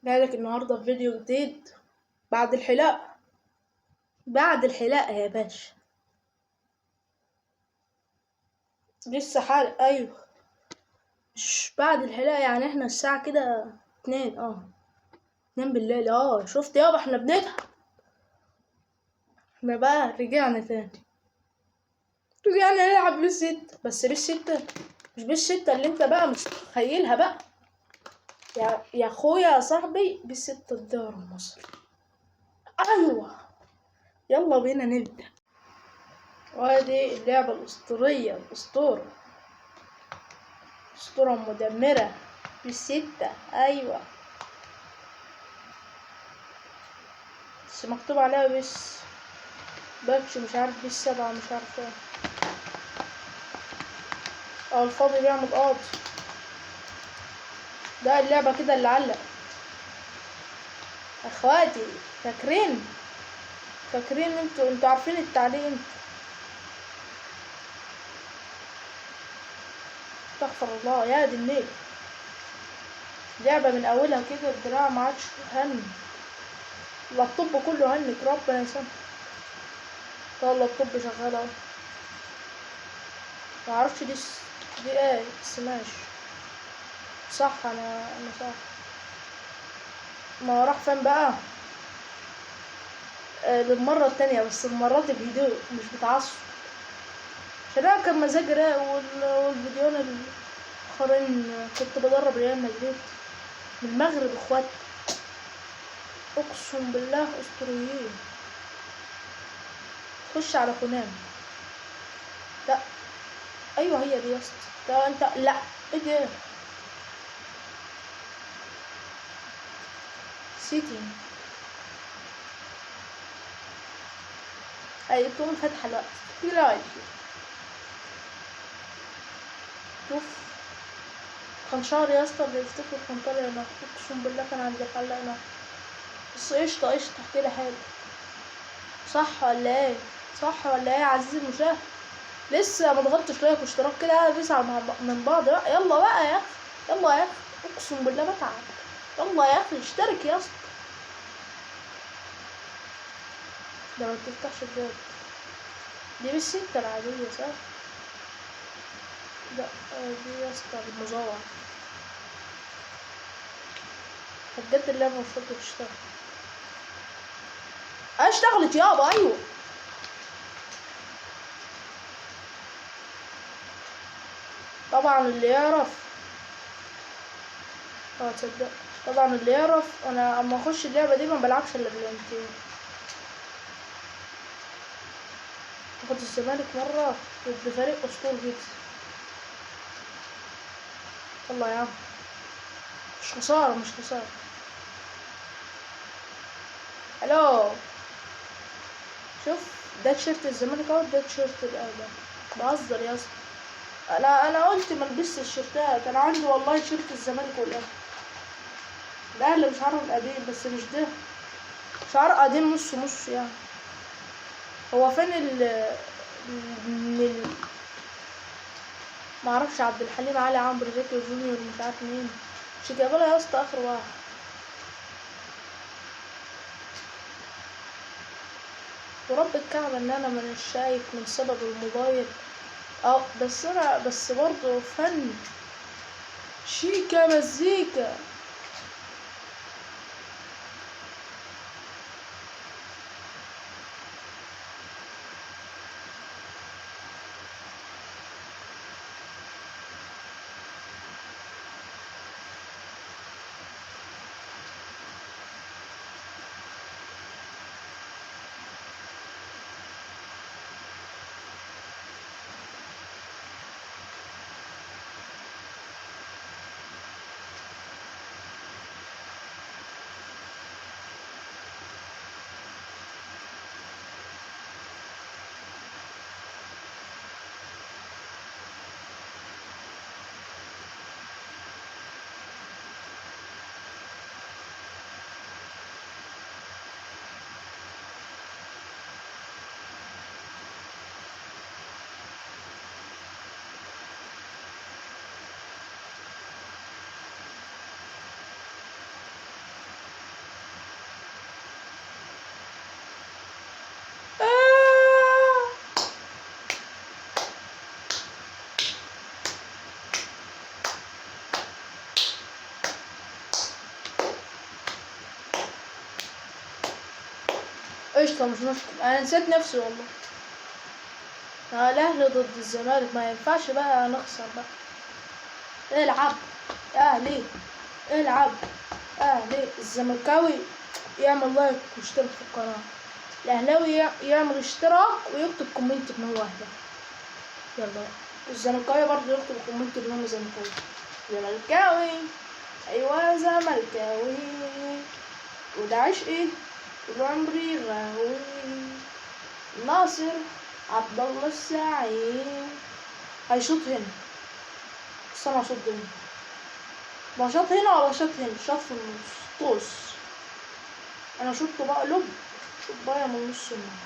جايلك النهارده في فيديو جديد بعد الحلاقة. بعد الحلاقة يا باشا، لسه حالق. ايوه مش بعد الحلاقة، يعني احنا الساعة كده 2، 2 بالليل. شفت يابا احنا بنضحك. احنا بقى رجعنا تاني، رجعنا نلعب بالستة. بس بالستة مش بالستة اللي انت بقى متخيلها بقى يا اخويا يا صاحبي، بالستة الدوري المصري. ايوه يلا بينا نبدأ. وادي اللعبة الأسطورية، الأسطورة، أسطورة مدمرة بالستة. أيوة بس مكتوب عليها بس باتش مش عارف بس 7 مش عارف ايه. الفاضي بيعمل قاضي. ده اللعبة كده اللي علق. اخواتي فاكرين انتوا عارفين التعليق انتوا. استغفر الله يا دي النيل. لعبة من اولها كده الدراع ما عادش هن، اللابتوب كله هنك، ربنا يسامحك. طب اللابتوب شغال اهو، ما اعرفش دي ايه بس ماشي صح. انا صح. ما راح فين بقى؟ للمرة التانية، بس المرة دي بهدوء مش بتعصب، عشان انا كان مزاجي رايق. والفيديوهات الاخرين كنت بدرب ريال مدريد من المغرب. اخوات اقسم بالله اسطوريين. خش على كونان. لا ايوه هي دي يا اسطى. ده انت لا ايه ده؟ سيتي. اي تقوم فاتحه الوقت في رايك. شوف كان شعري يا اسطى اللي يفتكر كان طالع هنا، اقسم بالله كان عند الحلاق هنا. بس قشطه قشطه كده حلو، صح ولا ايه؟ صح ولا ايه يا عزيزي المشاهد؟ لسه ما ضغطتش لايك واشتراك كده بيسعى من بعض بقى. يلا بقى يا اخي، يلا يا اخي، اقسم بالله بتعب. يلا يا اخي اشترك يا اسطى. ده ما بتفتحش الباب دي بالستة العادية صح؟ لا دي يا اسطى المزارع. بجد اللعبة المفروض تشتغل. اشتغلت يابا. ايوه طبعا اللي يعرف، تصدق طبعا اللي يعرف انا اما اخش اللعبة دي ما بلعبش الا بالانتين. اخد الزمالك مرة ضد فريق اسطوري جدا. يلا يا عم مش خسارة، مش خسارة. الو شوف ده تيشيرت الزمالك اهو، ده تيشيرت الاهلي. بهزر يا اسطى، انا قلت ما البسش التيشيرتات. انا عندي والله تيشيرت الزمالك والاهلي. الاهلي بشعره القديم، بس مش ده، شعر قديم نص نص يعني. هو فين ال ما اعرفش عبد الحليم علي عمرو زكي جونيور مش عارف مين. شيكابالا يا اسطى اخر واحد. ورب الكعبة ان انا مش شايف من سبب الموبايل. بس انا بس برضه فن شيكا مزيكا. قشطة مش مشكلة، انا نسيت نفسي والله. الاهلي ضد الزمالك ما ينفعش بقى نخسر بقى. العب اهلي، العب اهلي. الزملكاوي يعمل like ويشترك في القناة، الاهلاوي يعمل اشتراك ويكتب comment ان هو اهلاوي. يلا الزملكاوي برضه يكتب comment ان هو زملكاوي. زملكاوي، ايوه زملكاوي، وده عشقي طول عمري غاوي. ناصر عبد الله السعيد هيشوط هنا، بس انا هشوط هنا. ما شاط هنا ولا شاط هنا، شاط في النص. طوس انا شطه بقى لب، شوط بقى من نص الملعب.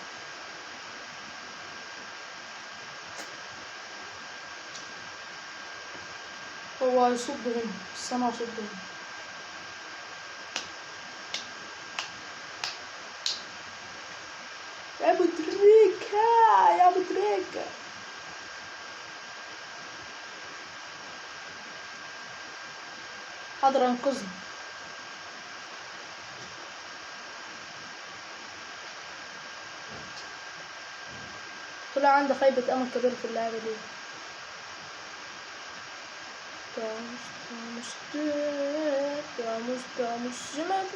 هو هيصد هنا بس انا هصد هنا. يا ابو تريكة، يا ابو تريكة. حاضر انقذني. طلع عنده خيبة امل كبيرة في اللعبة دي. تامس تامس تامس تامس سمعت.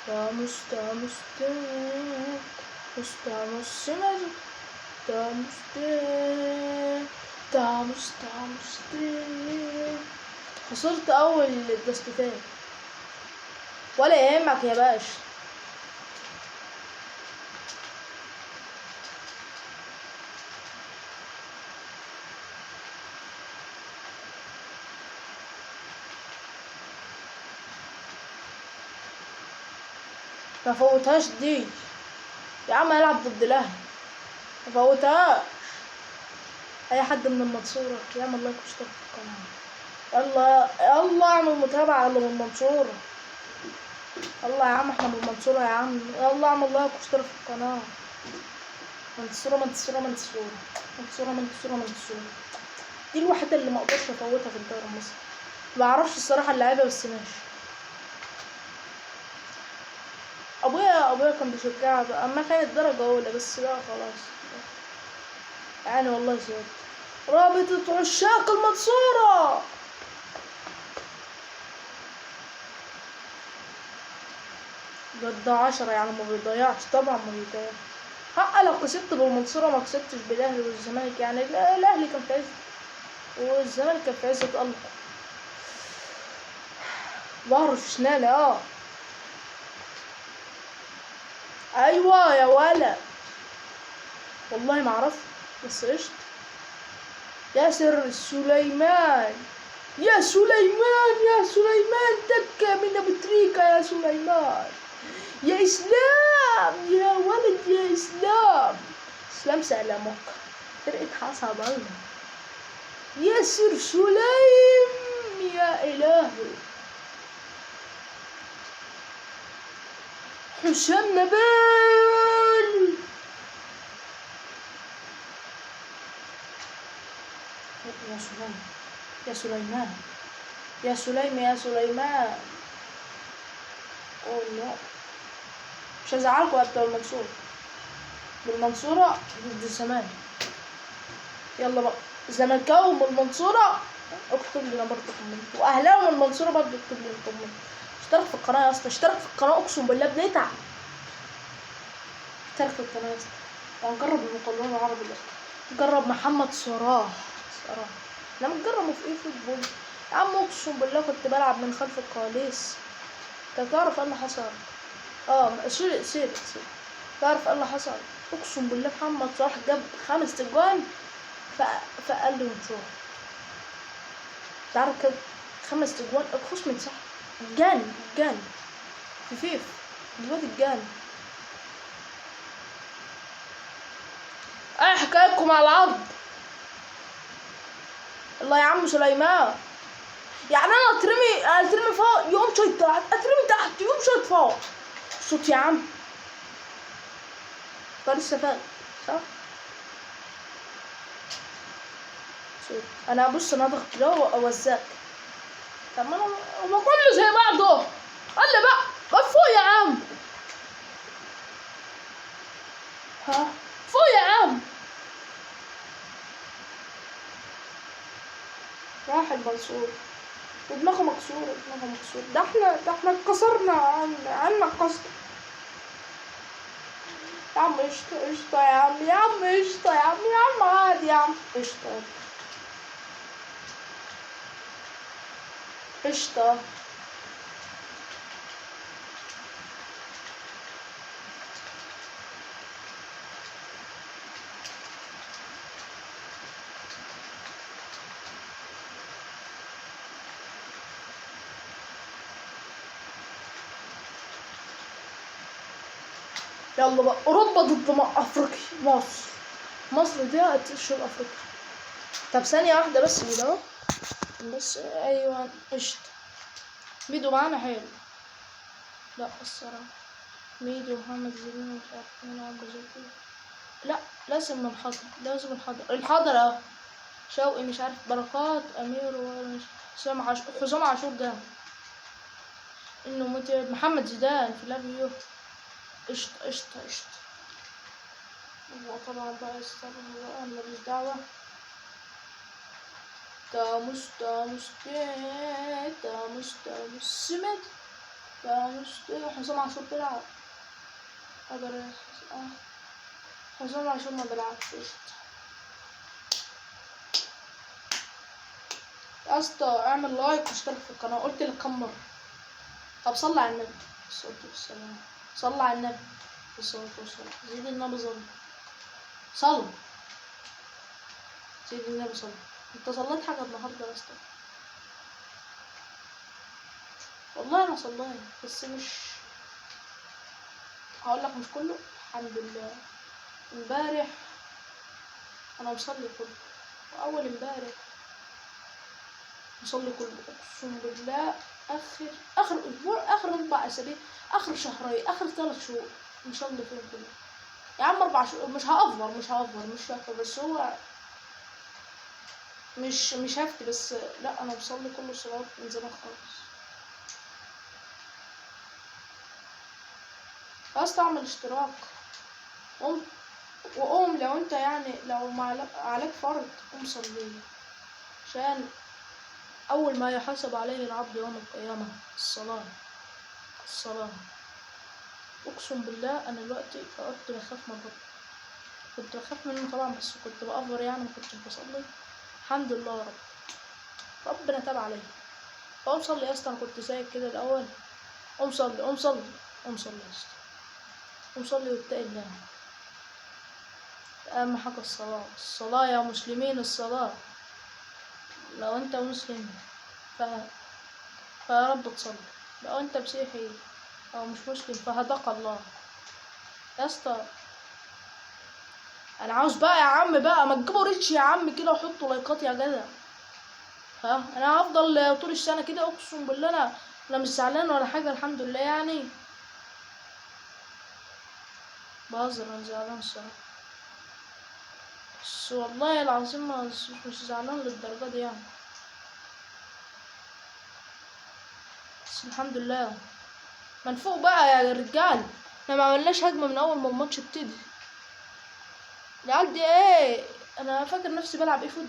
تامس تامس تامس تامس سمعت. تامس تامس تامس. خسرت اول الدستتين. ولا يهمك يا باشا. ما فوتهاش دي يا عم، العب ضد الاهلي ما فوتهاش. اي حد من المنصورة يعمل like واشتراك في القناة. يلا يلا اعمل متابعة اللي من المنصورة. يلا يا عم احنا من المنصورة يا عم. يلا اعمل like واشترك في القناة. منصورة منصورة منصورة منصورة منصورة منصورة. دي الوحيدة اللي ما اقدرش افوتها في الدوري المصري. ما اعرفش الصراحة اللعيبة بس ماشي. ابويا كان بيشجعها بقى اما كانت درجة اولى، بس بقى خلاص يعني والله زهقت. رابطة عشاق المنصورة. ده 10 يعني ما بيضيعش، طبعا ما بيضيعش. حق لو كسبت بالمنصورة ما كسبتش بالاهلي والزمالك، يعني الاهلي كان في عز والزمالك كان في عز تألقه. ظهره في شنالة. ايوه يا ولا والله ما اعرف بس قشطة. ياسر سليمان، يا سليمان، يا سليمان، دكة من ابو تريكة يا سليمان، يا اسلام، يا ولد يا اسلام، اسلام سلامك فرقة حصب الله. ياسر سليم يا الهي. حسام نبيل، يا سليم، يا سليمان، يا سليم، يا سليمان. اوه لا مش هزعلكوا يا بتوع المنصورة. بالمنصورة ضد الزمالك. يلا بقى زملكاوي من المنصورة اكتب لنا برضه comment، واهلاوي من المنصورة برضه اكتب لنا comment. اشترك في القناة يا اسطى، اشترك في القناة اقسم بالله بنتعب. اشترك في القناة يا اسطى. وهنجرب المقاولون العرب دلوقتي. نجرب محمد صلاح. صلاح لما نجربه في eFootball يا عم اقسم بالله كنت بلعب من خلف الكواليس. انت تعرف ايه اللي حصل؟ سير سير سير. تعرف ايه اللي حصل؟ اقسم بالله محمد صلاح جاب 5 اجوان في اقل من شهر. تعرف كده 5 اجوان الخصم انسحب. جان جان في فيف الواد الجان. ايه حكايتكم على العرض؟ الله يا عم سليمان، يعني انا اترمي فوق يقوم شوية تحت، اترمي تحت يقوم شوية فوق. صوت يا عم ده لسه فاق صح؟ صوت. انا بص انا هضغط كده واوزعك. طب ما انا هو كله زي بعضه. قال لي بقى ما فوق يا عم، ها فوق يا عم. راح المنصور ودماغه مكسورة، دماغه مكسورة. ده احنا اتكسرنا، عنا الكسر يا عم. قشطة قشطة يا عم، يا عم قشطة يا عم، يا عم عادي يا عم، قشطة قشطة. يلا بقى اوروبا ضد افريقيا. مصر، مصر دي هتشرب افريقيا. طب ثانية واحدة بس كده اهو، بس ايوه قشطة. ميدو معانا حلو. لا الصراحة ميدو ومحمد زيدان ومش عارف مين عجوز. لا لازم الحضر، لازم الحضر، الحضر اهو. شوقي مش عارف، بركات، امير، ومش حسام عاشور، حسام عاشور ده انه متعب، محمد زيدان، فلافيو. قشطة قشطة قشطة. هو طبعا بقى استنى بقى، ماليش دعوة. تاموس تاموس تاموس تاموس سمت تاموس. حسام عاشور بيلعب. أقدر حسام عاشور ما بيلعبش. قشطة يا اسطى، اعمل لايك واشترك في القناة. قلت لك كم مرة؟ طب صلي على النبي الصلاة والسلام، صلى على النبي الصلاة والسلام، زيد النبي صلى، صلى زيد النبي صلى. انت صليت حاجة النهاردة يا اسطى؟ والله انا صليت، بس مش هقول لك مش كله. الحمد لله امبارح انا مصلي كله، واول امبارح مصلي كله، اقسم بالله. اخر اسبوع، اخر 4 اسابيع، اخر شهرين، اخر 3 شهور مصلي فيهم كله يا عم. 4 شهور مش هأفور، مش هأفور، مش هأفور، بس هو مش هفتي، بس لا انا بصلي كل الصلوات من زمان خالص. عايز تعمل اشتراك قوم، وقوم لو انت يعني لو عليك فرض قوم صليه، عشان اول ما يحاسب عليه العبد يوم القيامة الصلاة، الصلاة. اقسم بالله انا دلوقتي كنت بخاف من ربنا، كنت بخاف منه طبعا، بس كنت بأفور يعني، ما كنتش بصلي. الحمد لله يا رب، ربنا تاب عليا. قوم صلي يا اسطى، انا كنت زيك كده الاول. قوم صلي، قوم صلي، قوم صلي يا اسطى، قوم صلي واتقي الله. اهم حاجة الصلاة، الصلاة يا مسلمين، الصلاة. لو انت مسلم فيا رب تصلي، لو انت مسيحي او مش مسلم فهداك الله يا اسطى. انا عاوز بقى يا عم بقى ما تجيبوا ريتش يا عم كده وحطوا لايكات يا جدع. ها انا هفضل طول السنة كده، اقسم بالله انا مش زعلان ولا حاجة الحمد لله يعني. بهزر، انا زعلان الصراحة، بس والله العظيم مش زعلان للدرجة دي يعني، بس الحمد لله. ما نفوق بقى يا رجال، احنا ما عملناش هجمة من اول ما الماتش ابتدي. العيال دي ايه؟ انا فاكر نفسي بلعب ايه فوت.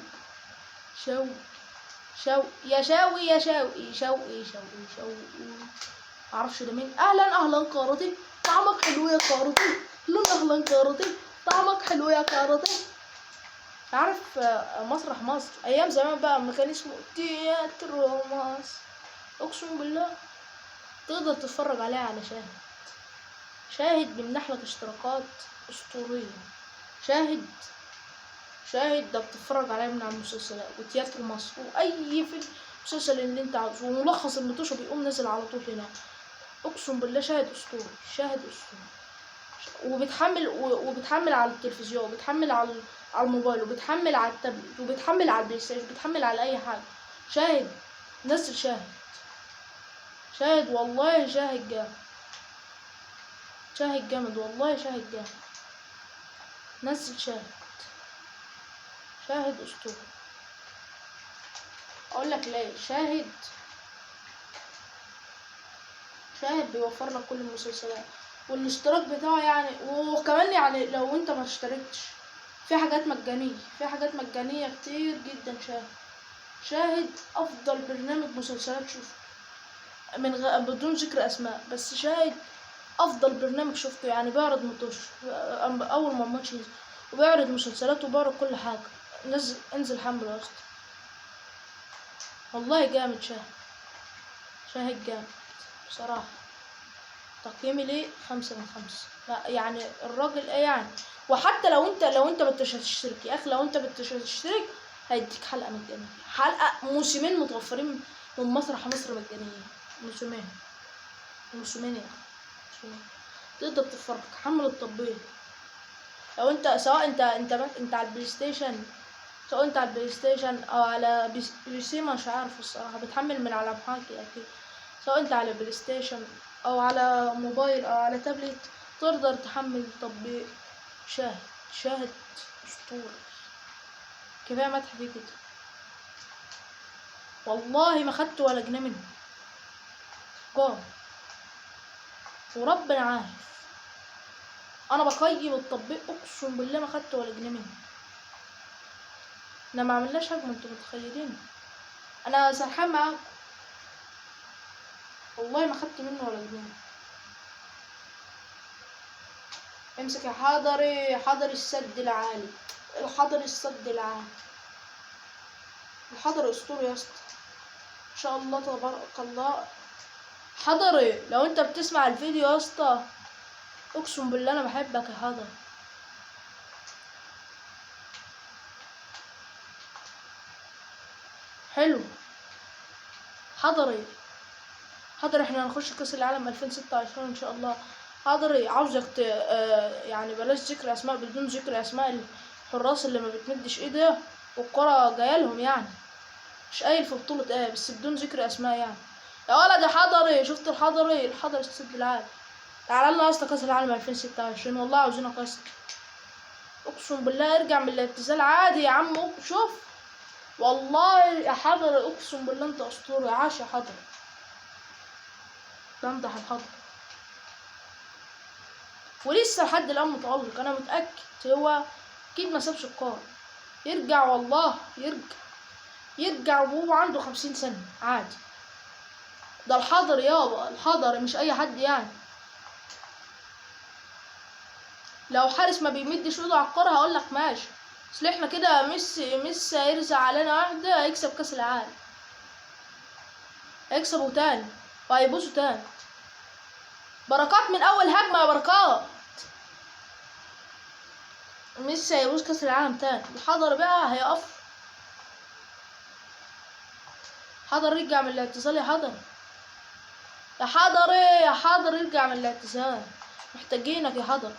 شوقي شوقي يا شوقي يا شوقي شوقي شوقي شوقي، معرفش ده مين. اهلا اهلا كارتي، طعمك حلو يا كارتي. اهلا اهلا كارتي، طعمك حلو يا كارتي. عارف مسرح مصر ايام زمان بقى ما كان اسمه تياترو مصر، اقسم بالله تقدر تتفرج عليها على شاهد. شاهد بيمنح لك اشتراكات اسطورية. شاهد، شاهد ده بتتفرج عليه من على المسلسلات وتياترو مصر واي فيلم مسلسل اللي انت عاوزه، وملخص المطوشه بيقوم نازل على طول هنا. اقسم بالله شاهد اسطوري، شاهد اسطوري. وبتحمل على التلفزيون، وبتحمل على الموبايل، وبتحمل على التابلت، وبتحمل على البلاي ستيشن، وبتحمل على اي حاجة. شاهد، نزل شاهد، شاهد والله شاهد جامد، شاهد جامد والله، شاهد جامد. نزل شاهد، شاهد اسطوري. اقول لك ليه شاهد شاهد بيوفر لك كل المسلسلات، والاشتراك بتاعه يعني، وكمان يعني لو انت ما اشتركتش في حاجات مجانية، في حاجات مجانية كتير جدا. شاهد افضل برنامج مسلسلات شفته بدون ذكر اسماء، بس شاهد افضل برنامج شفته يعني. بيعرض ماتش اول ما الماتش ينزل، وبيعرض مسلسلات وبيعرض كل حاجة. انزل حمل يا اسطى، والله جامد. شاهد جامد بصراحة. تقييمي ليه 5 من 5. لا يعني الراجل ايه يعني. وحتى لو انت مش هتشترك يا اخي، لو انت مش هتشترك هيديك حلقة مجانية، حلقة موسمين متوفرين من مسرح مصر مجانية، موسمين يا اخي، موسمين تقدر تتفرج. حمل التطبيق لو انت، سواء انت انت انت على البلاي ستيشن، سواء انت على البلاي ستيشن او على PC، مش عارف الصراحة، بتحمل من على محاكي اكيد. سواء انت على بلاي ستيشن او على موبايل او على تابلت، تقدر تحمل تطبيق شاهد. شاهد اسطوري، كفاية مدح فيه كده والله. ما خدت ولا جنيه منه جوه، وربنا عارف انا بقيم التطبيق، اقسم بالله ما خدت ولا جنيه منه. انا ما عملناش هجمة، انتوا متخيلين انا سرحان معاكم، والله ما خدت منه ولا جنيه. امسك يا حضري، حضري السد العالي، الحضري السد العالي، الحضري اسطوري يا اسطى، ان شاء الله تبارك الله. حضري لو انت بتسمع الفيديو يا اسطى، اقسم بالله انا بحبك يا حضري. حلو حضري، حضري احنا هنخش كاس العالم 2026 ان شاء الله. حضري عاوزك يعني بلاش ذكر اسماء، بدون ذكر اسماء الحراس اللي ما بتمدش ايدها والكرة جاية لهم يعني، مش قايل في بطولة ايه، بس بدون ذكر اسماء يعني. يا ولد يا حضري، شفت الحضري، الحضري السد العالي، تعال لنا يا اسطى كاس العالم 2026، والله عاوزينك يا اسطى، اقسم بالله ارجع من الاعتزال عادي يا عم. شوف والله يا حضري، اقسم بالله انت اسطوري، عاش يا حضري، بمدح الحضري ولسه لحد الان متألق. انا متأكد هو اكيد ما سابش الكورة، يرجع والله، يرجع وهو عنده 50 سنة عادي. ده الحضري يابا، الحضري مش اي حد يعني. لو حارس ما بيمدش ايده على الكورة هقول لك ماشي، اصل احنا كده ميسي هيرزع علينا واحدة، هيكسب كاس العالم، هيكسبوا تاني وهيبوسوا تاني. بركات من اول هجمة يا بركات، ميسي هيبوس كاس العالم تاني. الحضري بقى هيقف، حضر رجع من الاعتزال يا حضر، يا حضري يا حضر ارجع من الاعتزال، محتاجينك يا حضر،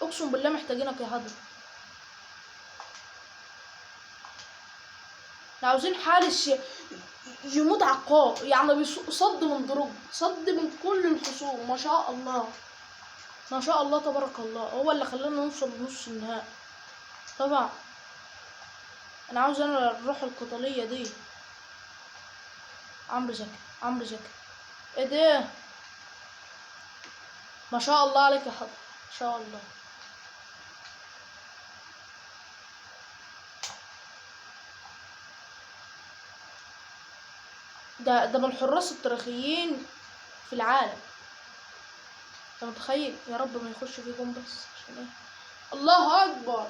اقسم بالله محتاجينك يا حضر. احنا عاوزين حارس يموت على القاع يعني، صد من ضرب، صد من كل الخصوم، ما شاء الله ما شاء الله تبارك الله، هو اللي خلانا نوصل لنص النهائي. طبعا انا عاوز انا الروح القتالية دي. عمرو زكي، عمرو زكي، ايه ده؟ ما شاء الله عليك يا حضر، ما شاء الله. ده من الحراس التاريخيين في العالم، انت متخيل؟ يا رب ما يخش فيكم بس عشان ايه. الله اكبر،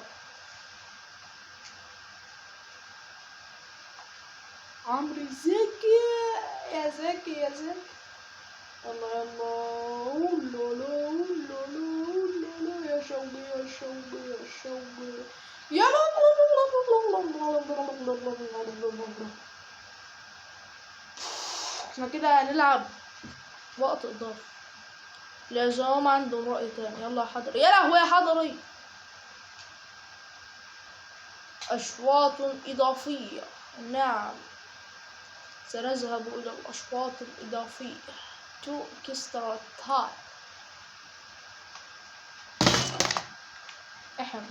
عمرو زكي، يا زكي يا زكي، الله يلا، لا لا لا لا لا، يا شوقي يا شوقي يا شوقي، يا لا. احنا كده هنلعب وقت اضافي، العظام عندهم رأي تاني. يلا يا حضري، يا لهوي يا حضري، أشواط إضافية، نعم سنذهب إلى الأشواط الإضافية، to extra time. احم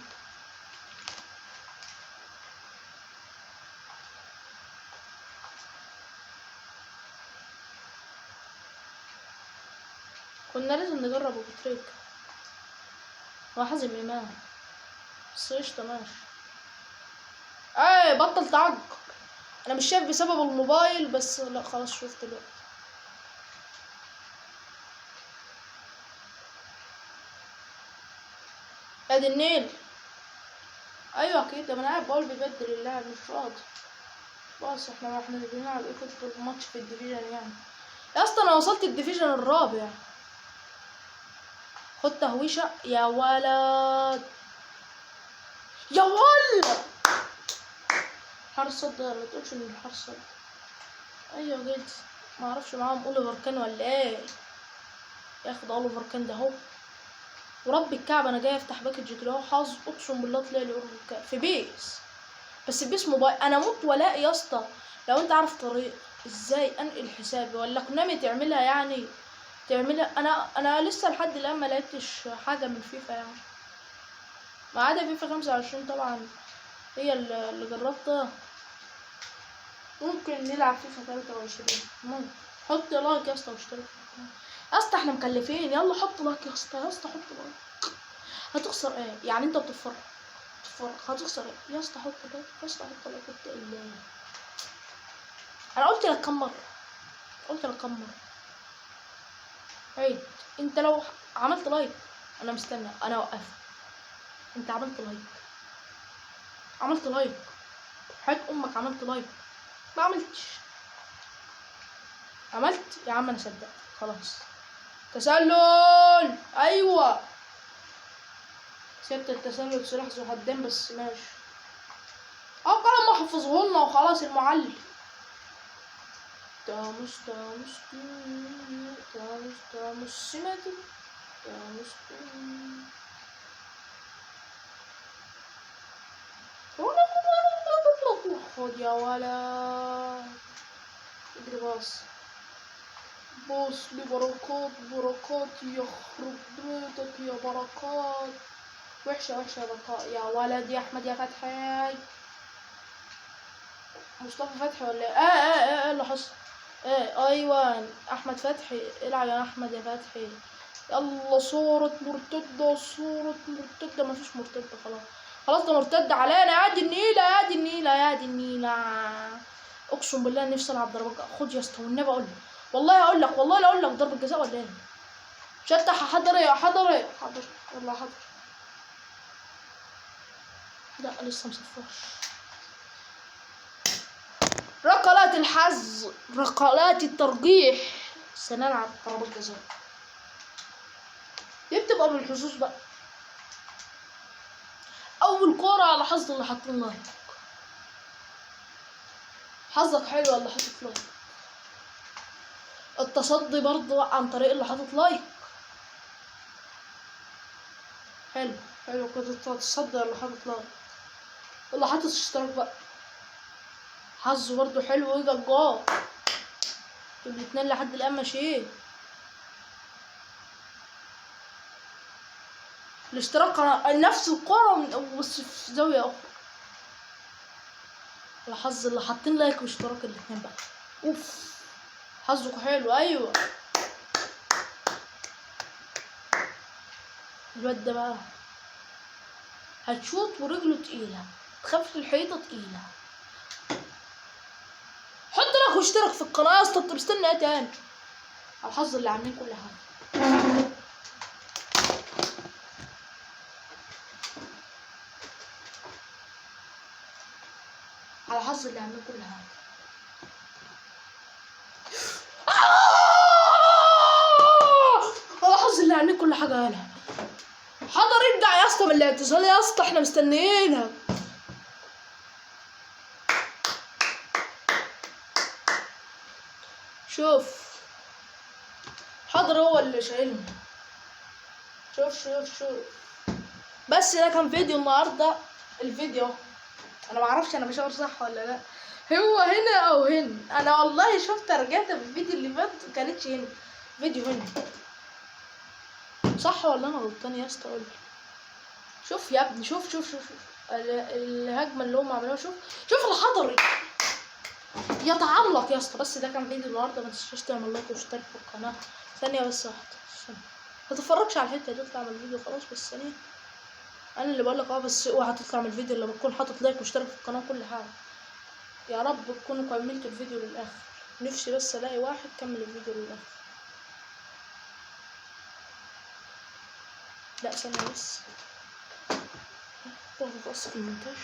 كنا لازم نجرب ابو تريكة. هو حازم امام بس قشطة ماشي. ايه بطل تعجر، انا مش شايف بسبب الموبايل بس. لا خلاص شفت دلوقتي. ادي النيل. ايوه كده، ما انا قاعد بقول بيبدل اللاعب مش راضي. بس احنا بنلعب ايه football ماتش في ال division يعني يا اسطى. انا وصلت ال division الرابع. خد تهويشه يا ولد يا ولد. حارس صد، ما تقولش ان الحارس صد. ايوه جد ما اعرفش معاهم اوليفر كان ولا ايه. ياخد اوليفر كان ده اهو، ورب الكعبة انا جاي افتح package كده اهو، حظ اقسم بالله طلع لي اوليفر كان في PES، بس PES موبايل. انا موت ولاء يا اسطى. لو انت عارف طريق ازاي انقل حسابي ولا كونامي تعملها يعني تعملها. انا لسه لحد الان ما لقيتش حاجة من فيفا يعني، ما عدا فيفا 25 طبعا هي اللي جربتها. ممكن نلعب فيفا 23 ممكن. حط like يا اسطى واشترك في القناة يا اسطى، احنا مكلفين. يلا حط like يا اسطى، يا اسطى حط like. هتخسر ايه يعني؟ انت بتتفرج هتخسر ايه يا اسطى؟ حط like يا اسطى، حط like. اتق الله. انا قلت لك كم مرة، قلت لك كم مرة. عيد انت لو عملت like انا مستنى، انا وقفت. انت عملت like، عملت like، حياة امك عملت like. ما عملتش. عملت يا عم انا صدقت خلاص. تسلل. ايوه سبت التسلل سلاح ذو حدين بس ماشي. قلم ما حفظه لنا وخلاص المعلم. تامس تامس تامس تامس سمعت تامس. خد يا ولد، اجري باص باص لبركات. بركات يخرب بيتك يا بركات. وحشة وحشة يا بركات يا ولد يا أحمد يا فتحي. مصطفى فتحي ولا ايه؟ ايه اللي حصل؟ ايه ايوه احمد فتحي. العب يا احمد يا فتحي. يلا صورة مرتدة، صورة مرتدة. مفيش مرتدة خلاص، خلاص ده مرتد علينا. يا دي النيلة يا دي النيلة يا دي النيلة. اقسم بالله نفسي العب ضربة جزاء. خد يا اسطى والنبي اقول لك، والله اقول لك، والله لا اقول لك ضربة جزاء ولا ايه؟ شتح حضري حضري حضر، يلا حضر. لا لسه مصفرش. ركلات الحظ، ركلات الترجيح. سنلعب ضربات جزاء. دي بتبقى بالحظوظ بقى. اول كورة على حظ اللي حاطين like. حظك حلو اللي حاطط like. التصدي برضو عن طريق اللي حاطط like. حلو حلو كده التصدي اللي حاطط like. اللي حاطط اشتراك بقى حظه برضو حلو ويجا الجار. الاتنين لحد الان ماشيين. الاشتراك نفس الكرة بس في زاوية أخرى. الحظ اللي حاطين like واشتراك الاتنين بقى. اوف حظكوا حلو. ايوه الواد ده بقى هتشوط ورجله تقيلة، تخاف الحيطة تقيلة. حط like واشترك في القناة يا اسطى، انت مستني ايه تاني؟ على الحظ اللي عاملين كل حاجة. على الحظ اللي عاملين كل حاجة. على الحظ اللي عاملين كل حاجة. يالا حضر ارجع يا اسطى من الاعتزال يا اسطى، احنا مستنيينك. شوف حضر هو اللي شايلهم. شوف شوف شوف. بس ده كان فيديو النهارده. الفيديو انا معرفش انا بشاور صح ولا لا، هو هنا او هنا. انا والله شفت رجعت في الفيديو اللي فات ما كانتش هنا، فيديو هنا صح ولا انا غلطان يا اسطى؟ قول لي. شوف يا ابني، شوف شوف شوف, شوف. الهجمة اللي هم عملوها. شوف شوف الحضري يتعلق يا اسطى. بس ده كان فيديو النهارده. ما تنساش تعمل like واشترك في القناة. ثانية بس واحدة، ثانية. ما تتفرجش على الحتة دي، اطلع من الفيديو خلاص. بس ثانية، انا اللي بقولك بس اوعى تطلع من الفيديو لما تكون حاطط like واشترك في القناة وكل حاجة. يا رب تكونوا كملتوا الفيديو للاخر، نفسي بس الاقي واحد كمل الفيديو للاخر. لا ثانية بس، باخد قص في المونتاج.